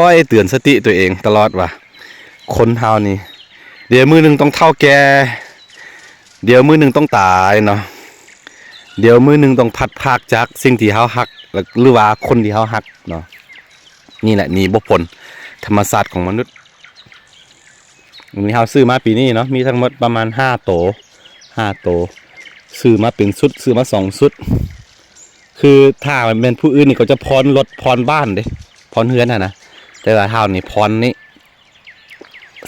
ຄອຍເຕືອນສະຕິຕົວເອງຕະຫຼອດວ່າ ຄົນເຮົານີ້ ດຽວມື້ໜຶ່ງຕ້ອງເຖົ້າແກ່ ດຽວມື້ໜຶ່ງຕ້ອງຕາຍເນາະ ດຽວມື້ໜຶ່ງຕ້ອງພັດພາກຈາກສິ່ງທີ່ເຮົາຮັກ ຫຼືວ່າຄົນທີ່ເຮົາຮັກເນາະ. ນີ້ແຫຼະໜີບໍ່ພົ້ນທຳມະຊາດຂອງມະນຸດ. ອັນນີ້ເຮົາຊື້ມາປີນີ້ເນາະ ມີທັງໝົດປະມານຫ້າໂຕ ຫ້າໂຕ ຊື້ມາເປັນຊຸດ ຊື້ມາສອງຊຸດ. ຄືຖ້າແມ່ນຜູ້ອື່ນນີ້ເຂົາຈະຜ່ອນລົດ ຜ່ອນບ້ານເດ້ ຜ່ອນເຮືອນຫັ້ນນະ ແຕ່ວ່າເຮົານີ້ຜ່ອນນີ້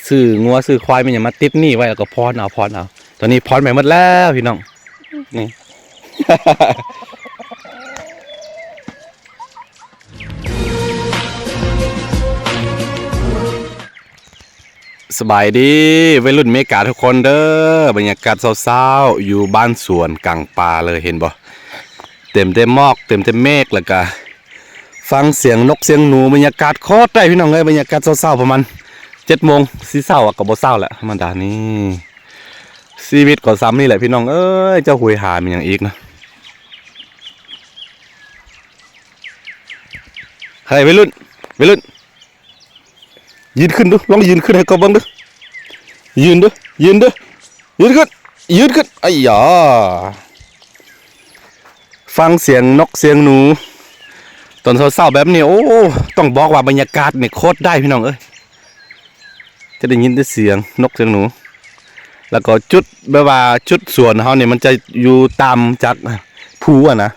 ຊື້ງົວຊື້ຄວາຍແມ່ນຫຍັງມາຕິດໜີ້ໄວ້ ແລ້ວກໍຜ່ອນເອົາ ຜ່ອນເອົາ. ຕອນນີ້ຜ່ອນໄປໝົດແລ້ວພີ່ນ້ອງ ນີ້. ສະບາຍດີໄວລຸ້ນເມກາທຸກຄົນເດີ. ບັນຍາກາດເຊົ້າໆ ຢູ່ບ້ານສວນກາງປ່າເລີຍ ເຫັນບໍ່? ເຕັມແຕ່ໝອກ ເຕັມແຕ່ເມກ ແລ້ວກະຟັງສຽງນົກສຽງໜູ. ບັນຍາກາດໂຄດໄດ້ພີ່ນ້ອງເອີຍ. ບັນຍາກາດເຊົ້າໆ ປະມານເຈັດໂມງ ຊິເຊົ້າກໍບໍ່ເຊົ້າແຫຼະ ທຳມະດານີ້. ຊີວິດກໍສ່ຳນີ້ແຫຼະພີ່ນ້ອງເອີຍ. ເຈົ້າຫຸຍຫາແມ່ນຫຍັງອີກນະ? ເຮີ້ຍ ໄວລຸ້ນ ໄວລຸ້ນ ຢືນຂຶ້ນດູ ລອງຢືນຂຶ້ນໃຫ້ກອບເບິ່ງດູ ຢືນດູ ຢືນດູ ຢືນຂຶ້ນ ຢືນຂຶ້ນ ໄອ້ຢາ. ຟັງສຽງນົກສຽງໜູຕອນເຊົ້າໆແບບນີ້ ໂອ້ ຕ້ອງບອກວ່າບັນຍາກາດນີ້ໂຄດໄດ້ພີ່ນ້ອງເອີຍ. ຈະໄດ້ຍິນແຕ່ສຽງນົກສຽງໜູ ແລ້ວກໍຈຸດ ແບບວ່າຈຸດສວນເຮົານີ້ມັນຈະຢູ່ຕ່ຳຈາກພູຫັ້ນນະ.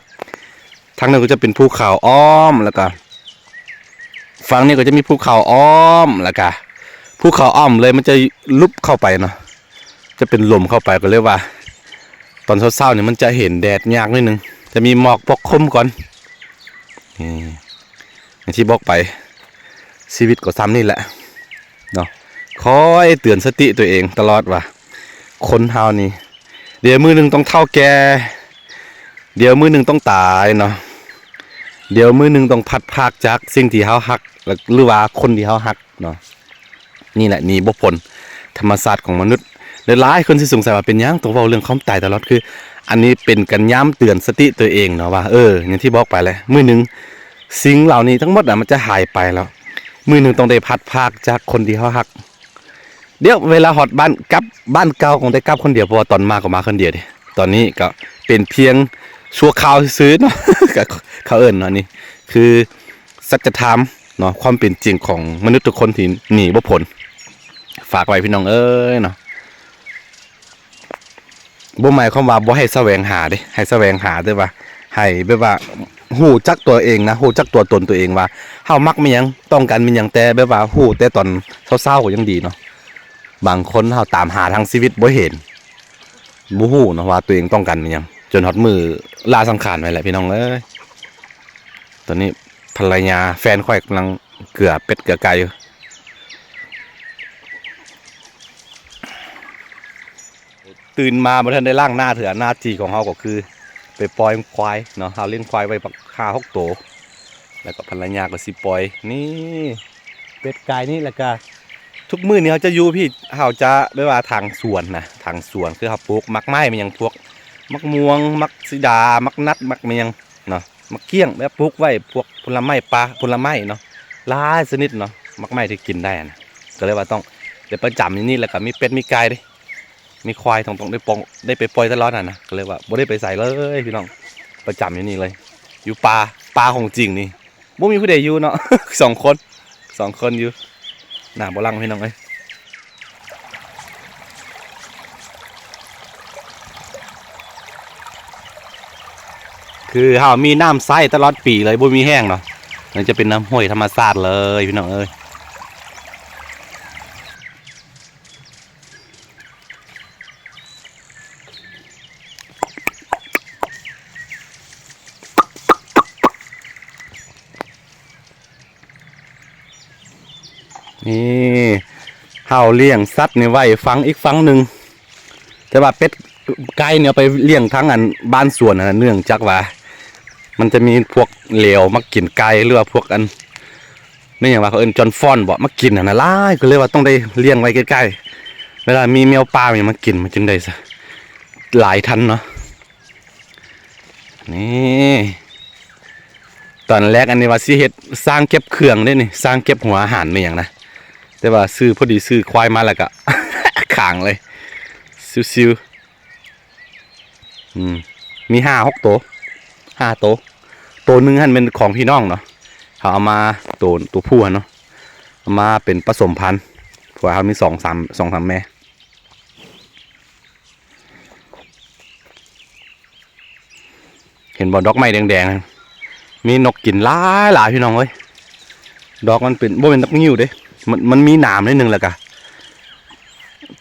ທາງນັ້ນກໍຈະເປັນພູເຂົາອ້ອມ ແລ້ວກະຝັ່ງນີ້ກໍຈະມີພູເຂົາອ້ອມ ແລ້ວກະພູເຂົາອ້ອມເລີຍ ມັນຈະຫຼຸບເຂົ້າໄປເນາະ ຈະເປັນຫຼົມເຂົ້າໄປ. ກໍເລີຍວ່າຕອນເຊົ້າໆນີ້ມັນຈະເຫັນແດດຍາກໜ້ອຍໜຶ່ງ ຈະມີໝອກປົກຄຸມກ່ອນ. ນີ້ ຢ່າງທີ່ບອກໄປ ຊີວິດກໍສ່ຳນີ້ແຫຼະເນາະ. ຄອຍເຕືອນສະຕິຕົວເອງຕະຫຼອດວ່າ ຄົນເຮົານີ້ ດຽວມື້ໜຶ່ງຕ້ອງເຖົ້າແກ່ ດຽວມື້ໜຶ່ງຕ້ອງຕາຍເນາະ ດຽວມື້ໜຶ່ງຕ້ອງພັດພາກຈາກສິ່ງທີ່ເຮົາຮັກ ຫຼືວ່າຄົນທີ່ເຮົາຮັກເນາະ. ນີ້ແຫຼະໜີບໍ່ພົ້ນທຳມະຊາດຂອງມະນຸດ. ຫຼາຍໆຄົນຊິສົງໄສວ່າເປັນຫຍັງຕ້ອງເວົ້າເລື່ອງຄວາມຕາຍຕະຫຼອດ. ຄືອັນນີ້ເປັນການຍາມເຕືອນສະຕິຕົວເອງເນາະວ່າ ເອີ ຢ່າງທີ່ບອກໄປແຫຼະ ມື້ໜຶ່ງສິ່ງເຫຼົ່ານີ້ທັງໝົດນະ ມັນຈະຫາຍໄປແລ້ວ. ມື້ໜຶ່ງຕ້ອງໄດ້ພັດພາກຈາກຄົນທີ່ເຮົາຮັກ. ດຽວເວລາຮອດບ້ານ ກັບບ້ານເກົ່າ ຕ້ອງໄດ້ກັບຄົນດຽວ ເພາະວ່າຕອນມາກໍມາຄົນດຽວເດ້. ຕອນນີ້ກໍເປັນພຽງຊົ່ວຄາວຊື່ໆເນາະ ກໍເຂົາເອີ້ນເນາະ. ນີ້ຄືສັດຈະທຳເນາະ ຄວາມເປັນຈິງຂອງມະນຸດທຸກຄົນທີ່ໜີບໍ່ພົ້ນ. ຝາກໄວ້ພີ່ນ້ອງເອີຍເນາະ. ບໍ່ໝາຍຄວາມວ່າບໍ່ໃຫ້ສະແຫວງຫາເດ້ ໃຫ້ສະແຫວງຫາ ແຕ່ວ່າໃຫ້ແບບວ່າຮູ້ຈັກຕົວເອງນະ ຮູ້ຈັກຕົວຕົນຕົວເອງວ່າເຮົາມັກແມ່ນຫຍັງ ຕ້ອງການແມ່ນຫຍັງ. ແຕ່ແບບວ່າຮູ້ແຕ່ຕອນເຊົ້າໆກໍຍັງດີເນາະ. ບາງຄົນເຮົາຕາມຫາທັງຊີວິດບໍ່ເຫັນ ບໍ່ຮູ້ເນາະວ່າຕົວເອງຕ້ອງການແມ່ນຫຍັງ ຈົນຮອດມື້ລາສັງຂານໄປແຫຼະພີ່ນ້ອງເອີຍ. ຕອນນີ້ພັນລະຍາ ແຟນຂ້ອຍກຳລັງເກືອເປັດເກືອໄກ່ຢູ່. ຕື່ນມາບໍ່ທັນໄດ້ລ້າງໜ້າເທື່ອ ໜ້າທີ່ຂອງເຮົາກໍຄືໄປປ່ອຍຄວາຍເນາະ. ເຮົາລ້ຽງຄວາຍໄວ້ບັກຫ້າຫົກໂຕ ແລ້ວກໍພັນລະຍາກໍຊິປ່ອຍ. ນີ້ເປັດໄກ່ນີ້ ແລ້ວກໍທຸກມື້ນີ້ເຮົາຈະຢູ່ພີ້ ເຮົາຈະແບບວ່າຖາງສວນນະ ຖາງສວນ ຄືເຮົາປູກໝາກໄມ້ແມ່ນຫຍັງ ພວກໝາກມ່ວງ ໝາກສີດາ ໝາກນັດ ໝາກແມ່ນຫຍັງເນາະ ໝາກກ້ຽງ ແບບປູກໄວ້ພວກຜົນລະໄມ້ປ່າ ຜົນລະໄມ້ເນາະ ຫຼາຍຊະນິດເນາະ ໝາກໄມ້ທີ່ກິນໄດ້ນະ. ກໍເລີຍວ່າຕ້ອງໄດ້ປະຈຳຢູ່ນີ້ ແລ້ວກໍມີເປັດມີໄກ່ເດ້. ມີຄວາຍ ຕ້ອງ ຕ້ອງໄດ້ປ່ອຍ ໄດ້ໄປປ່ອຍຕະຫຼອດຫັ້ນນະ. ກໍເລີຍວ່າບໍ່ໄດ້ໄປໃສເລີຍພີ່ນ້ອງ ປະຈຳຢູ່ນີ້ເລີຍ ຢູ່ປ່າ ປ່າຂອງຈິງນີ້ ບໍ່ມີຜູ້ໃດຢູ່ເນາະ ສອງຄົນ ສອງຄົນຢູ່ ໜ້າບໍ່ຫຼັງພີ່ນ້ອງເອີຍ. ຄືເຮົາມີນ້ຳໃຊ້ຕະຫຼອດປີເລີຍ ບໍ່ມີແຫ້ງເນາະ. ມັນຈະເປັນນ້ຳຫ້ວຍທຳມະຊາດເລີຍພີ່ນ້ອງເອີຍ. ນີ້ ເຮົາລ້ຽງສັດນີ້ໄວ້ຝັ່ງອີກຝັ່ງໜຶ່ງ ແຕ່ວ່າເປັດໄກ່ນີ້ເອົາໄປລ້ຽງທາງອັນບ້ານສວນຫັ້ນນະ ເນື່ອງຈາກວ່າມັນຈະມີພວກແຫຼວມາກິນໄກ່ ຫຼືວ່າພວກອັນ ແມ່ນຫຍັງວະ ເຂົາເອີ້ນຈອນຟອນບໍ ມາກິນຫັ້ນນະຫຼາຍ ກໍເລີຍວ່າຕ້ອງໄດ້ລ້ຽງໄວ້ໃກ້ໆ ເວລາມີແມວປ່າຫຍັງມາກິນ ມັນຈຶ່ງໄດ້ຫຼາຍທັນເນາະ. ນີ້ ຕ ຕອນແລກອັນນີ້ວ່າຊິເຮັດຊ່າງເກັບເຄື່ອງເດ້ນີ້ ຊ່າງເກັບຫົວອາຫານແມ່ນຫຍັງນະ ແຕ່ວ່າຊື້ ພໍດີຊື້ຄວາຍມາແລ້ວກະ ຄ້າງເລີຍ ຊິວໆ. ອືມ ມີຫ້າຫົກໂຕ ຫ້າໂຕ ໂຕໜຶ່ງຫັ້ນແມ່ນຂອງພີ່ນ້ອງເນາະ ເຂົາເອົາມາ ໂຕ ໂຕຜູ້ຫັ້ນເນາະ ເອົາມາເປັນປະສົມພັນ ເພາະວ່າເຮົາມີສອງສາມ ສອງສາມແມ່. ເຫັນບໍ່ ດອກໄມ້ແດງໆ ມີນົກກິນຫຼາຍໆ ພີ່ນ້ອງເອີຍ ດອກມັນເປັນ ບໍ່ແມ່ນດອກງິ້ວເດ້ ມັນ ມັນມີໜາມໜ້ອຍໜຶ່ງ ແລ້ວກະ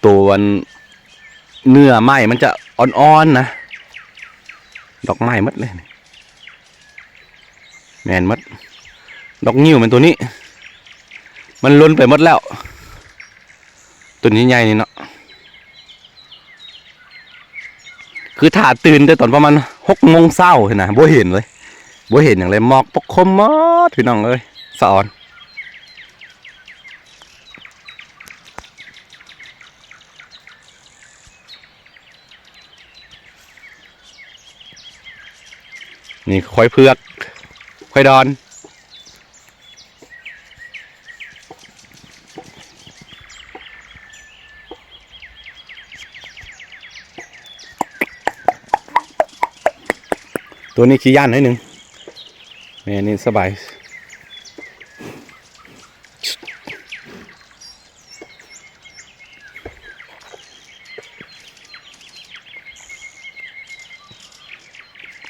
ໂຕອັນ ເນື້ອໄມ້ມັນຈະອ່ອນໆ ນະ ດອກໄມ້ໝົດເລີຍ ແມ່ນໝົດ ດອກງິ້ວແມ່ນໂຕນີ້ ມັນຫຼົ່ນໄປໝົດແລ້ວ ຕົ້ນໃຫຍ່ໆ ນີ້ເນາະ ຄືຖ້າຕື່ນແຕ່ຕອນປະມານຫົກໂມງເຊົ້າຫັ້ນນະ ບໍ່ເຫັນເລີຍ ບໍ່ເຫັນຫຍັງເລີຍ ໝອກປົກຄຸມໝົດ ພີ່ນ້ອງເອີຍ ສະອອນ. ນີ້ຄວາຍເຜືອກ ຄວາຍດອນ ໂຕນີ້ຂີ້ຢ້ານໜ້ອຍໜຶ່ງ ແມ່ນີ້ສະບາຍ.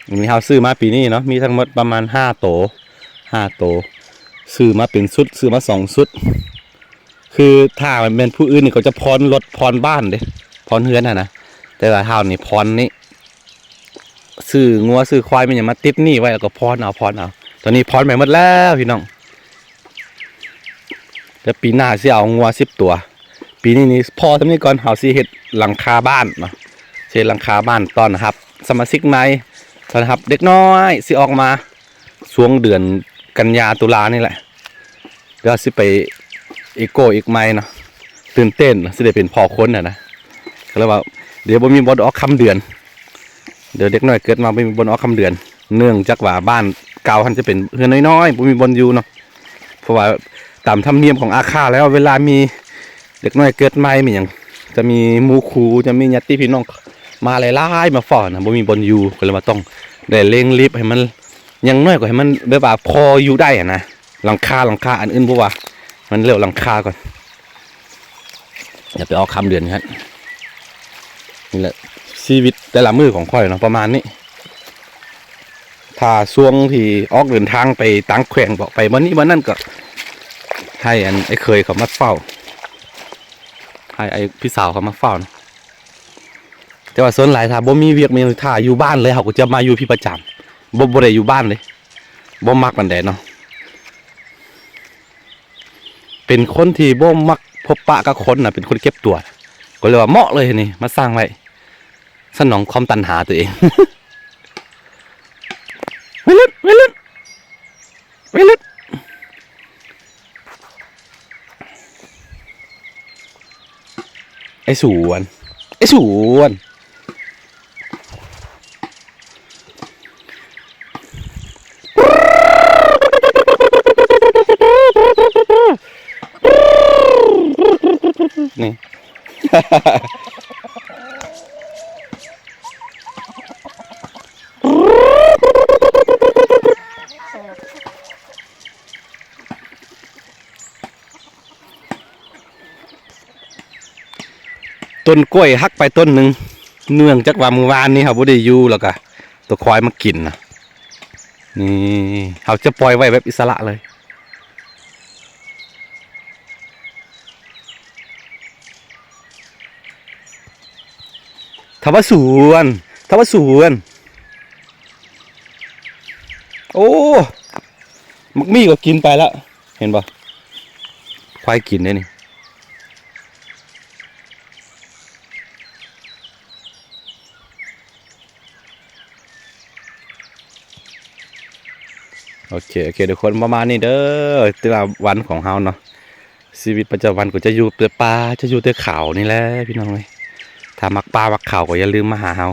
ອັນນີ້ເຮົາຊື້ມາປີນີ້ເນາະ ມີທັງໝົດປະມານຫ້າໂຕ ຫ້າໂຕ ຊື້ມາເປັນຊຸດ ຊື້ມາສອງຊຸດ ຄືຖ້າແມ່ນຜູ້ອື່ນນີ້ເຂົາຈະຜ່ອນລົດ ຜ່ອນບ້ານເດ້ ຜ່ອນເຮືອນຫັ້ນນະ ແຕ່ວ່າເຮົານີ້ຜ່ອນນີ້ ຊື້ງົວຊື້ຄວາຍແມ່ນຫຍັງມາຕິດໜີ້ໄວ້ ແລ້ວກໍຜ່ອນເອົາ ຜ່ອນເອົາ ຕອນນີ້ຜ່ອນໄປໝົດແລ້ວພີ່ນ້ອງ ແຕ່ປີໜ້າຊິເອົາງົວສິບຕົວ ປີນີ້ນີ້ພໍສ່ຳນີ້ກ່ອນ ເຮົາຊິເຮັດຫຼັງຄາບ້ານເນາະ ຊິເຮັດຫຼັງຄາບ້ານຕ້ອນຮັບສະມາຊິກໃໝ່ ຕ້ອນຮັບເດັກນ້ອຍຊິອອກມາ ຊ່ວງເດືອນກັນຍາ ຕຸລານີ້ແຫຼະ ດຽວຊິໄປອີໂກ້ອີກໃໝ່ເນາະ ຕື່ນເຕັ້ນ ຊິໄດ້ເປັນພໍ່ຄົນຫັ້ນນະ ກໍເລີຍວ່າ ດຽວບໍ່ມີບ່ອນອອກຄ່ຳເດືອນ ດຽວເດັກນ້ອຍເກີດມາບໍ່ມີບ່ອນອອກຄ່ຳເດືອນ ເນື່ອງຈາກວ່າບ້ານເກົ່າຫັ້ນຈະເປັນເຮືອນນ້ອຍໆ ບໍ່ມີບ່ອນຢູ່ເນາະ ເພາະວ່າຕາມທຳນຽມຂອງອາຄາແລ້ວ ເວລາມີເດັກນ້ອຍເກີດໃໝ່ມີຫຍັງ ຈະມີໝູ່ຄູ່ ຈະມີຍາດຕິພີ່ນ້ອງມາຫຼາຍໆ ມາເຝົ້ານະ ບໍ່ມີບ່ອນຢູ່ ກໍເລີຍວ່າຕ້ອງໄດ້ເລັ່ງລີບໃຫ້ມັນ ຢ່າງໜ້ອຍກໍໃຫ້ມັນແບບວ່າພໍຢູ່ໄດ້ຫັ້ນນະ ຫຼັງຄາ ຫຼັງຄາ ອັນອື່ນບໍ່ວ່າ ໃຫ້ມັນແລ້ວຫຼັງຄາກ່ອນ ຢ່າໄປເອົາຄ່ຳເດືອນຫັ້ນ ນີ້ແຫຼະຊີວິດແຕ່ລະມື້ຂອງຂ້ອຍເນາະ ປະມານນີ້ ຖ້າຊ່ວງທີ່ອອກເດີນທາງໄປຕ່າງແຂວງ ເບາະ ໄປບ່ອນນີ້ບ່ອນນັ້ນ ກໍໃຫ້ອັນໄອ້ເຂີຍເຂົາມາເຝົ້າ ໃຫ້ໄອ້ພີ່ສາວເຂົາມາເຝົ້ານະ ແຕ່ວ່າສ່ວນຫຼາຍຖ້າບໍ່ມີວຽກມີຫຍັງ ຖ້າຢູ່ບ້ານເລີຍ ເຮົາກໍຈະມາຢູ່ພີ້ປະຈຳ ບໍ່ ບໍ່ໄດ້ຢູ່ບ້ານເລີຍ ບໍ່ມັກປານໃດເນາະ ເປັນຄົນທີ່ບໍ່ມັກພົບປະກັບຄົນນະ ເປັນຄົນເກັບຕົວ ກໍເລີຍວ່າເໝາະເລີຍນີ້ ມາສ້າງໄວ້ ສະໜອງຄວາມຕັນຫາຕົວເອງ ໄວລຸດ ໄວລຸດ ໄວລຸດ ໄອ້ສວນ ໄອ້ສວນ ນີ້ ຕົ້ນກ້ວຍຫັກໄປຕົ້ນໜຶ່ງ ເນື່ອງຈາກວ່າມື້ວານນີ້ເຮົາບໍ່ໄດ້ຢູ່ ແລ້ວກະຕົວຄວາຍມາກິນນະ ນີ້ ເຮົາຈະປ່ອຍໄວ້ແບບອິດສະຫຼະເລີຍ. ທ້າວສວນ ທ້າວສວນ ໂອ້ ໝາກໝີ່ກໍກິນໄປລະ ເຫັນບໍ່? ຄວາຍກິນເດ້ນີ້. ໂອເຄ ໂອເຄ ທຸກຄົນ ປະມານນີ້ເດີ ແຕ່ລະວັນຂອງເຮົາເນາະ ຊີວິດປະຈຳວັນກໍຈະຢູ່ແຕ່ປ່າ ຈະຢູ່ແຕ່ເຂົານີ້ແຫຼະ ພີ່ນ້ອງເອີຍ. ຖ້າມັກປ່າມັກເຂົາກໍຢ່າລືມມາຫາເຮົາ.